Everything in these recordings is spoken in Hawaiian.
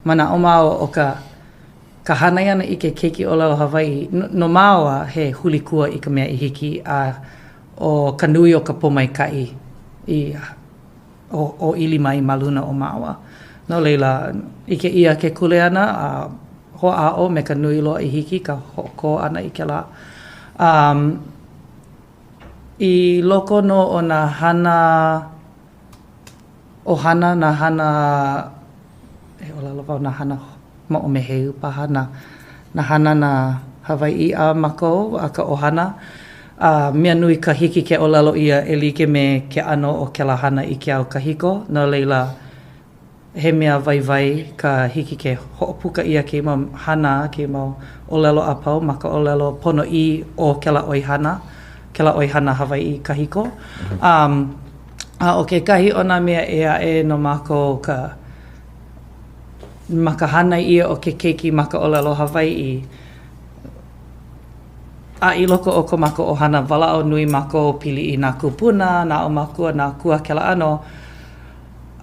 Manaʻo māua ʻo ka ka hānai ʻana i ke keiki ʻōlelo Hawaiʻi, no māua he hulikua i ka mea i hiki a ʻo ka nui o ka pōmaikaʻi i ʻōʻili mai ma luna o māua. No laila, ʻike ʻia ke kuleana a hoʻāʻo me ka nui loa i hiki ka hoʻokō ʻana i kēlā. Um, i loko nō o nā hana ʻohana, nā hana, e ʻōlelo wau, nā hana moʻomeheu paha, nā, nā hanana Hawaiʻi a mākou, a ka ʻohana, a mea nui ka hiki ke ʻōlelo ʻia e like me ke ʻano o kēlā hana i ke au kahiko, no laila, he mea waiwai ka hiki ke hoʻopuka ʻia kēia mau hana, kēia mau ʻōlelo a pau ma ka ʻōlelo ponoʻī o kēlā ʻoihana, kēlā ʻoihana Hawaiʻi kahiko. Um, a ʻo kekahi o nā mea ʻē aʻe no mākou ka ma ka hānai ʻia o ke keiki ma ka ʻōlelo Hawaiʻi, a i loko o ko mākou ʻohana, walaʻau nui mākou pili i nā kūpuna, nā ʻaumākua, nā akua, kēlā ʻano.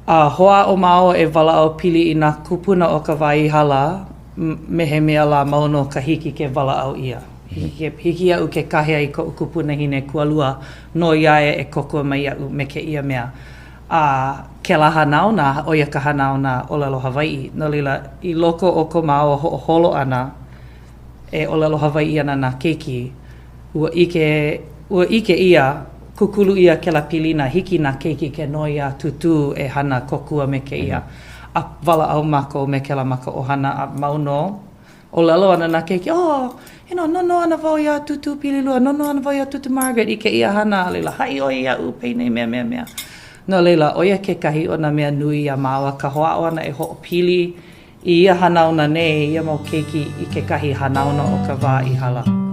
A hoʻāʻo māua e walaʻau pili i nā kūpuna o ka wā i hala, me he mea lā mau nō ka hiki ke walaʻau ʻia. Hiki, hiki iaʻu ke kāhea i koʻu kupunahine kualua noi iā ia e kōkua mai iaʻu me kēia mea. A kēlā hanauna, ʻo ia ka hanauna ʻōlelo Hawaiʻi. No laila, i loko o ko māua hoʻoholo ʻana e ʻōlelo Hawaiʻi ana nā keiki, ua ʻike, ua ʻike ʻia, kūkulu ʻia kēlā pilina, hiki nā keiki ke noi iā Tūtū e hana kōkua me kēia. A walaʻau mākou me kēlā ma ka ʻohana a mau nō. ʻŌlelo ana nā keiki, oh, you know, nonoi ana wau iā Tūtū Pililua, nonoi ana wau iā Tūtū Margaret i kēia hana, a laila, haʻi ʻoe iaʻu penei mea, mea, mea. No laila, ʻo ia kekahi o nā mea nui iā māua, ka hoʻāʻo ʻana e hoʻopili i ia hanauna nei, ia mau keiki i kekahi hanauna o ka wā i hala.